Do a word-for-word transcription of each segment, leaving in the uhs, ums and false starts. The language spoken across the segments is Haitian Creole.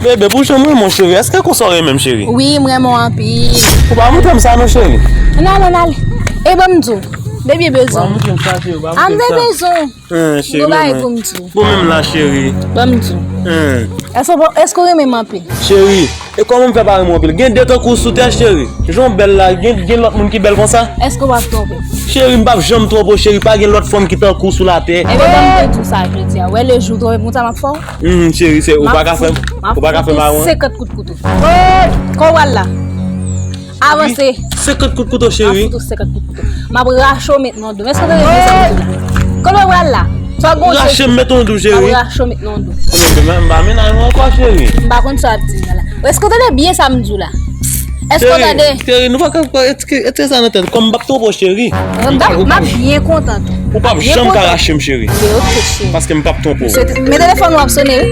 Bebe, pou jan m renmen w, cheri, èske konsa w renmen m, cheri? Wi, m renmen w anpil. Ou pa montre m sa non, cheri. N ale, n ale. E ban m di w, bebe bezwen. Ou pa montre m sa, cheri, ou pa montre m sa. An, bebe bezwen. Hein, cheri, gon bagay pou m di w. Bon, menm la, cheri. Ban m di w. Hein. Èske w, èske w renmen m anpil? Cheri, e kòman m fè pa renmen w anpil? Gen de tankou w sou tè, cheri. Jan w bèl la, gen, gen lòt moun ki bèl konsa? Èske w ap twonpe m? Cheri, m p ap janm twonpe w, cheri. Pa gen lòt fanm ki tankou w sou latè. Ebyen, ban m te di w sa jodi a. Wè, le jou w twonpe m konsa, m ap fè w. Hum, cheri, se, ou pa ka fè, ou pa ka fè mawon. Senkant kout kouto. Kò w al la. Avanse. Senkant kout kouto, cheri. M ap fout ou senkant kout kouto. M ap rache w met nan do. Èske w tande mesye m di la? Kote w pral la? Sa w gon rache m met nan do, cheri. M ap rache w met nan do. Mwen menm, m pa mennaj mwen ankò, cheri. M pa konn sa w ap di m nan la. Èske w tande byen sa m di w la? Èske w tande? Cheri, nou pa ka, èske, èske sa nan tèt? Kòm m p ap twonpe w, cheri. M p ap, m ap byen kontan tou. Ou p ap janm ka rache m, cheri. Byen, ok, cheri. Paske m p ap twonpe w. Mesye, men telefòn ou ap sone, wi.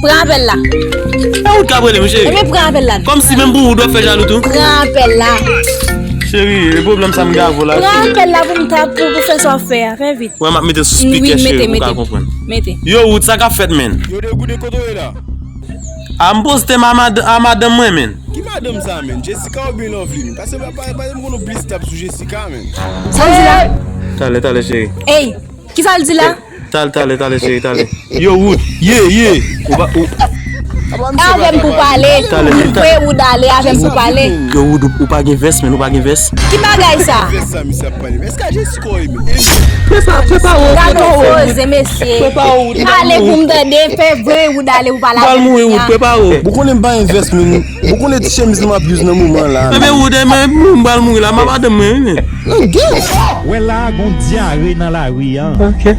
Pran apèl la. E ou t ap rele m, cheri. Ebyen, pran apèl la. Kòmsi menm pou ou, w ap fè jalou tou. Pran apèl la. Cheri, e pwoblèm sa m gen avè w la, cheri. Pran apèl la pou m ta, pou, pou fè sa w ap fè a. Fè vit. Wè, m ap mete sou spikè, cheri, pou w ka konprann. Mete. Yo, Wood, sa k ap fèt, menn? Yo, de goude kote w ye la? A, m poste m a mad-, a madanm mwen, menn. Ki madanm sa, menn? Jessica oubyen Loveline? Paske pa, pa, pa, m konn yon blistap sou Jessica, menn. Sa l di la? Talè, talè, cheri. Ey, ki sa l di la? Talè, talè, talè, cheri, talè. Yo, Wood, ye, ye. Ou pa, ou avè m pou pale. Talè, m vle Wood ale avè m pou pale. Yo, Wood, ou, ou pa gen vès, menn, ou pa gen vès. Ki bagay sa? Vès sa, misye ap pale. Èske a Jessica w ye, menn? Prepa, prepa w, prepa w. Gade koze, mesye. Prepa w, Wood. Ale pou m tande, fè vre Wood ale pou pale avè m. Pral mouri, Wood, prepa w. Ou konnen m pa gen vès, menn. Ou konnen ti chemiz la m ap use nan moman la. Ebyen, Wood, ebyen, m pral mouri la, m ap atann mwen, wi, men. Nan gèt. Wè la, gon dyare nan lari a. Ok.